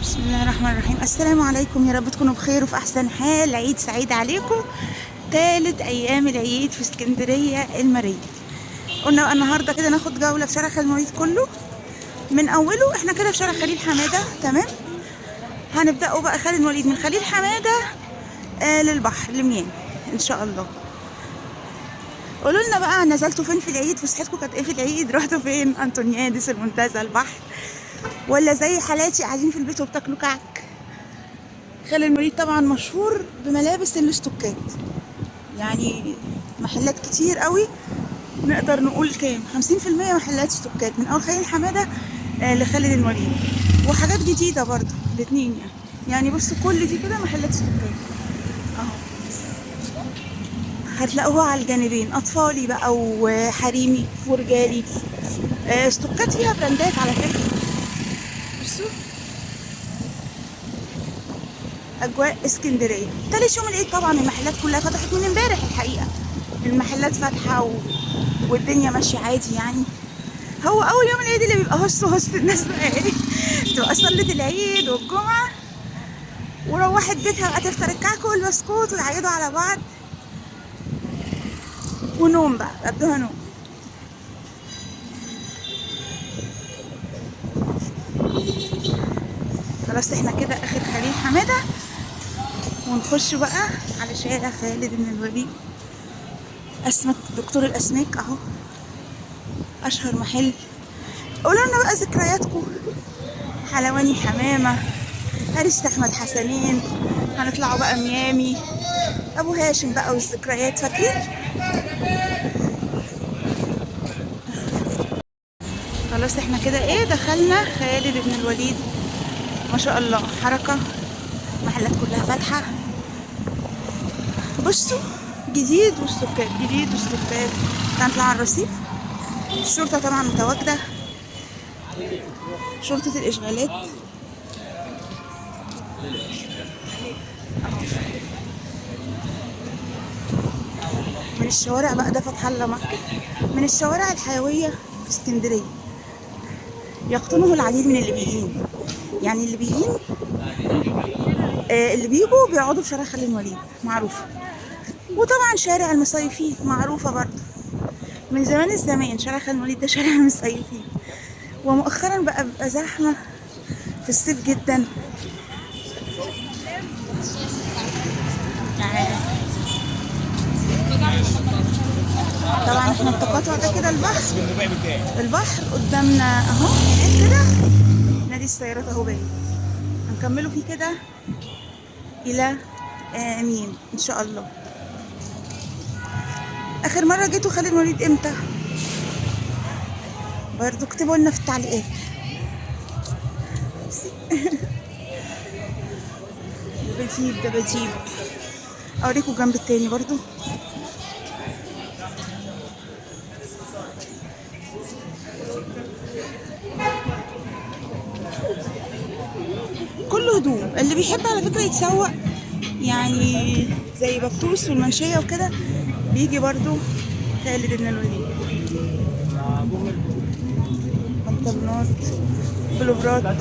بسم الله الرحمن الرحيم. السلام عليكم، يا رب تكونوا بخير وفي احسن حال. عيد سعيد عليكم. ثالث ايام العيد في اسكندرية الماريه. قلنا بقى النهارده كده ناخد جولة في شارع خالد الوليد كله من اوله. احنا كده في شارع خليل حمادة، تمام. هنبداوا بقى خالد الوليد من خليل حمادة للبحر لميامي ان شاء الله. قولوا لنا بقى نزلتوا فين في العيد، فسحتكم كانت ايه في العيد، رحتوا فين؟ انطونيادس، المنتزه، البحر، ولا زي حالاتي قاعدين في البيت وبتاكلوا كعك؟ خالد الوليد طبعا مشهور بملابس الاستوكات، يعني محلات كتير قوي، نقدر نقول كام 50% محلات استوكات من اول خليل حمادة لخالد الوليد، وحاجات جديدة برضو الاتنين. يعني بصوا كل دي كده محلات استوكات اهو، هتلاقوها على الجانبين، اطفالي بقى وحريمي ورجالي. استوكات فيها براندات على فكرة. بصوا اجواء اسكندرية تالت يوم العيد. طبعا المحلات كلها فتحت من امبارح، الحقيقة المحلات فاتحة والدنيا ماشية عادي. يعني هو اول يوم العيد اللي بيبقى هس هس الناس بقى ايه، تبقى صلت العيد والجمعة وروحت بيتها بقى تفطر الكعك والبسكوت ويعيدوا على بعض ونوم بقى، قضوها نوم. خلاص احنا كده اخر خليل حمادة، ونخش بقى على شارع خالد بن الوليد. اسمك دكتور الاسماك اهو، اشهر محل. قولوا لنا بقى ذكرياتكم، حلواني حمامه، هريسة احمد حسنين، هنطلعوا بقى ميامي، ابو هاشم بقى والذكريات، فاكرين؟ خلاص احنا كده ايه دخلنا خالد بن الوليد. ما شاء الله حركة، محلات كلها فاتحة. بصوا جديد والسكات، جديد والسكات. هنطلع على الرصيف. الشرطة طبعا متواجدة، شرطة الإشغالات. من الشوارع بقى ده فتح الله ماركت، من الشوارع الحيوية في اسكندرية، يقطنه العديد من الليبيين. يعني الليبيين اللي بيجوا بيقعدوا في شارع خالد الوليد معروفة، وطبعا شارع المصيفين معروفة برضه من زمان الزمان. شارع خالد الوليد ده شارع المصيفين، ومؤخرا بقى بيبقى زحمة في الصيف جدا. طبعا احنا التقاطع ده كده البحر، البحر قدامنا اهو هناك كده، نادي السيارات اهو باين. هنكملوا فيه كده الى ميم ان شاء الله. اخر مرة جيتوا خالد الوليد امتى؟ برضو اكتبوا لنا في التعليقات. بجيب ده بجيب، اوريكم الجنب التاني برضو. كله هدوم. اللي بيحب على فكرة يتسوق يعني زي بطوس والمنشية وكده بيجي برضو خالد بن الوليد. بنطلونات، بلوفرات.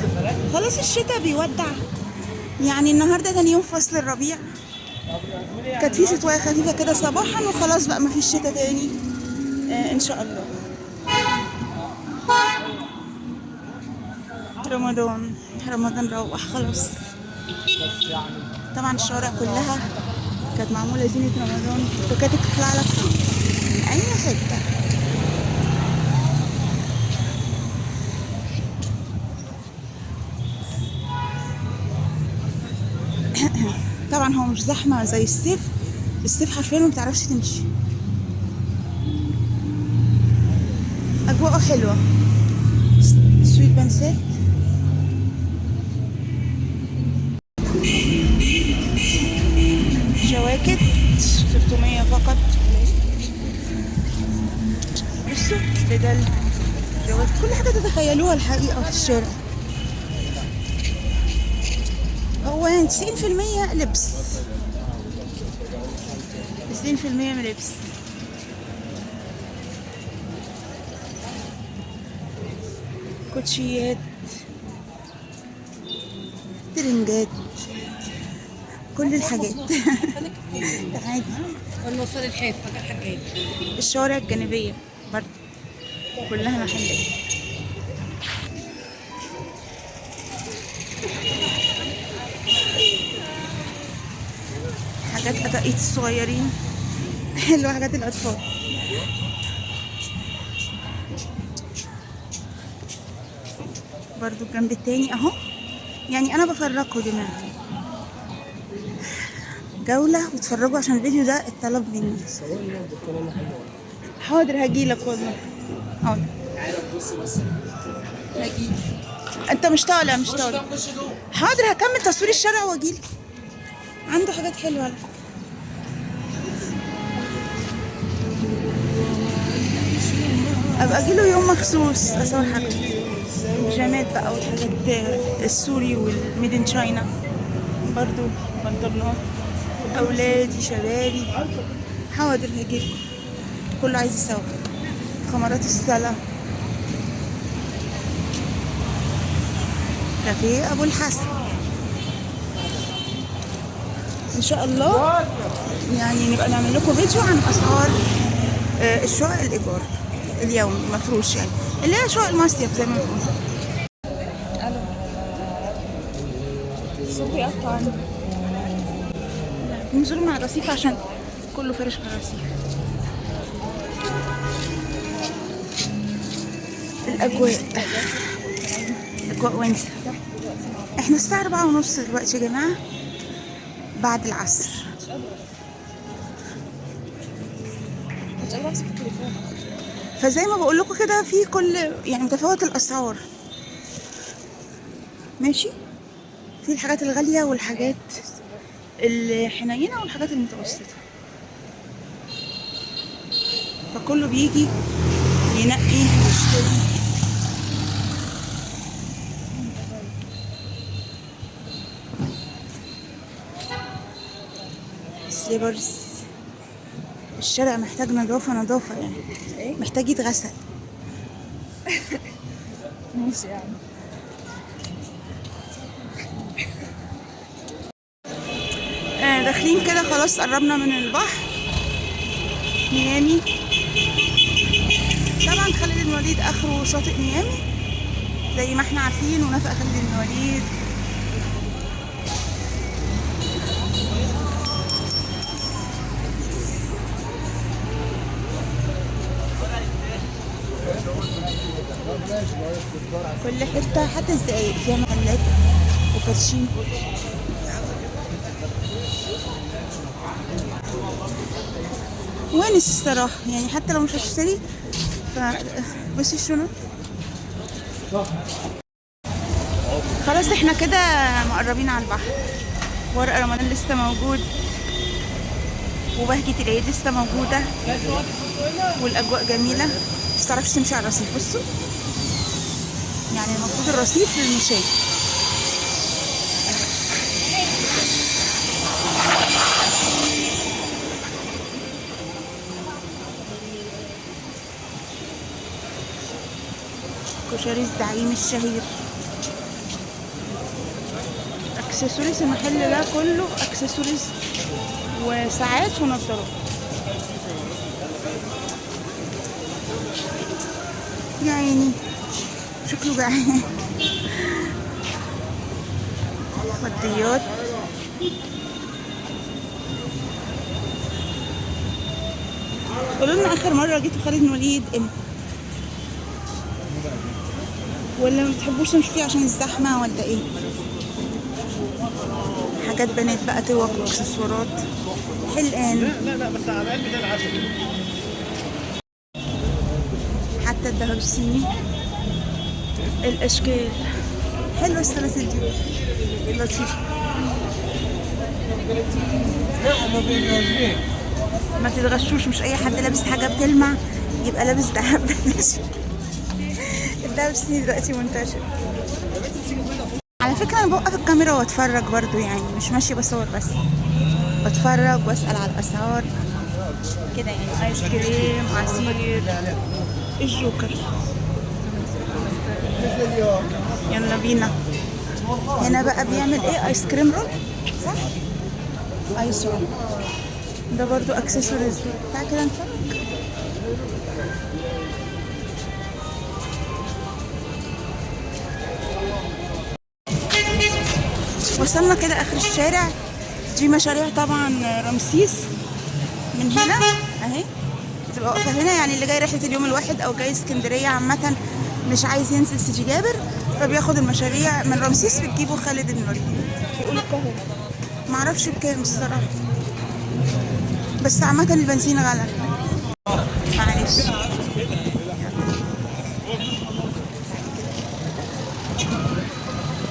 خلاص الشتاء بيودع، يعني النهارده تاني يوم فصل الربيع. كانت في شتوية خفيفة كده صباحا وخلاص بقى مفيش شتاء تاني ان شاء الله. رمضان رمضان روح خلاص. طبعا الشوارع كلها كانت معمولة زينة رمضان، وكانت تطلع لك من أي حتة. طبعا هو مش زحمة زي الصيف، الصيف حرفيا ما بتعرفش تمشي. أجواءه حلوة. سويت بنسات، جواكت 600 فقط. بصوا بدل جواكت، كل حاجة تتخيلوها الحقيقة في الشارع. هو يعني 90% لبس، 90% من لبس. كوتشيات، ترنجات، كل الحاجات. تعالي والموصل الحاف حاجات. الشوارع الجانبية برضه كلها محلات. حاجات قطاقيط الصغيرين. حلوة حاجات الأطفال. برضو الجنب التاني اهو. يعني انا بفرقة يا جماعة جولة وتفرجوا عشان الفيديو ده اتطلب مني. حاضر هجيلك والله. حاضر هجيلك. انت مش طالع؟ مش طالع. حاضر هكمل تصوير الشارع واجيلك. عنده حاجات حلوة على فكرة. ابقى اجيله يوم مخصوص اصور حاجته. بيجامات بقى والحاجات السوري وال made in China، برضو بنطلونات اولادي شبابي. حاضر هجيلكم. كله عايز يصور. خمرات السلا، كافيه ابو الحسن. ان شاء الله يعني نبقى نعمل لكم فيديو عن اسعار الشقق الايجار اليومي مفروش، يعني اللي هي شقق المصيف زي ما بنقول. الو الصوت بيقطع عندي. ننزلوا مع الرصيف عشان كله فرش على الرصيف. الاجواء اجواء ونسة. احنا الساعة 4:30 دلوقتي يا جماعة بعد العصر. فزي ما بقول لكم كده في كل يعني متفاوت الاسعار، ماشي، في الحاجات الغالية والحاجات الحنينه والحاجات المتوسطة، فكله بيجي ينقي ويشتري. slippers. الشارع محتاج نظافة، نظافة يعني محتاج يتغسل. ماشي يعني. داخلين كده خلاص، قربنا من البحر ميامي. طبعا خالد بن الوليد اخره شاطئ ميامي زي ما احنا عارفين، ونفق خالد بن الوليد. كل حتة حتى الزقايق فيها محلات وفرشين. ونس الصراحة يعني، حتى لو مش هتشتري ف بصي الشنط. خلاص احنا كده مقربين على البحر. ورق رمضان لسه موجود، وبهجة العيد لسه موجودة، والأجواء جميلة. بس متعرفش تمشي على الرصيف. بصوا يعني المفروض الرصيف للمشاة. كشري الزعيم الشهير. اكسسوارز المحل ده كله اكسسوارز وساعات ونظارات. يا عيني شكله جعان. فضيات. قولوا لنا اخر مرة جيتوا خالد بن الوليد امتى؟ ولا ما بتحبوش تمشوا فيه عشان الزحمة ولا ايه؟ حاجات بنات بقى، توك واكسسوارات، حلقان. لا لا بس على الاقل ده العشاء. حتى الذهب الصيني، الاشكال حلوة، السلاسل دي لطيفة. ما تتغشوش، مش اي حد لابس حاجة بتلمع يبقى لابس ذهب. الذهب الصيني دلوقتي منتشر على فكرة. انا بوقف الكاميرا واتفرج برضو، يعني مش ماشية بصور بس، بتفرج واسال على الاسعار كده يعني. ايس كريم، عصير، الجوكر. يلا بينا. هنا بقى بيعمل ايه؟ ice cream roll، صح؟ ice roll ده برضو اكسسوارز. تعالى كده نتفرج. وصلنا كده اخر الشارع. دي مشاريع طبعا رمسيس من هنا اهي، بتبقى واقفة هنا، يعني اللي جاي رحله اليوم الواحد او جاي اسكندرية عامة مش عايز ينزل سيدي جابر فبياخد المشاريع من رمسيس، بتجيبه خالد بن الوليد. بيقولوا القاهرة، معرفش بكام الصراحة، بس عامة البنزين غلى. معلش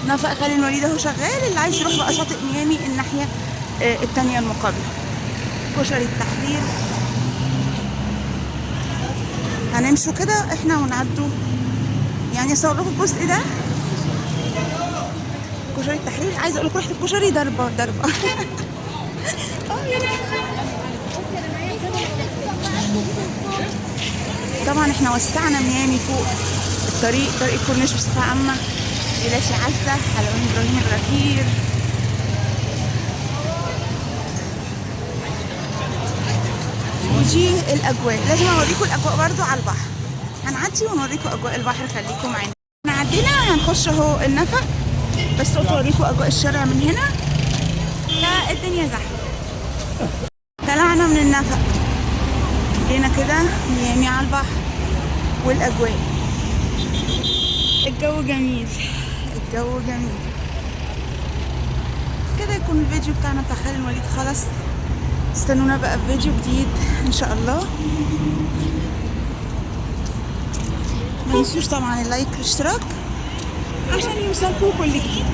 نفق خالد الوليد اهو شغال. اللي عايز يروح بقى شاطئ ميامي الناحية التانية المقابلة. كشري التحرير. هنمشوا كده احنا ونعدوا، يعني اصور لكم الجزء ده. كشري التحرير، عايزه اقول لكم ريحه الكشري ضربه ضربه. طبعا احنا وسعنا ميامي فوق الطريق، طريق الكورنيش بصفة عامة. جيلاتي عزه، حلواني ابراهيم الغفير. ودي الاجواء، لازم اوريكم الاجواء برضو على البحر. هنعدي ونوريكم اجواء البحر، خليكم معانا. احنا عدينا هنخش اهو النفق، بس قلت اوريكم اجواء الشارع من هنا. فالدنيا زحمة. طلعنا من النفق جينا كده ميامي على البحر والاجواء. الجو جميل، الجو جميل. كده يكون الفيديو بتاعنا بتاع خالد الوليد خلص. استنونا بقى في فيديو جديد ان شاء الله. ما تنسوش طبعا ال like والاشتراك عشان يوصلكوا كل جديد.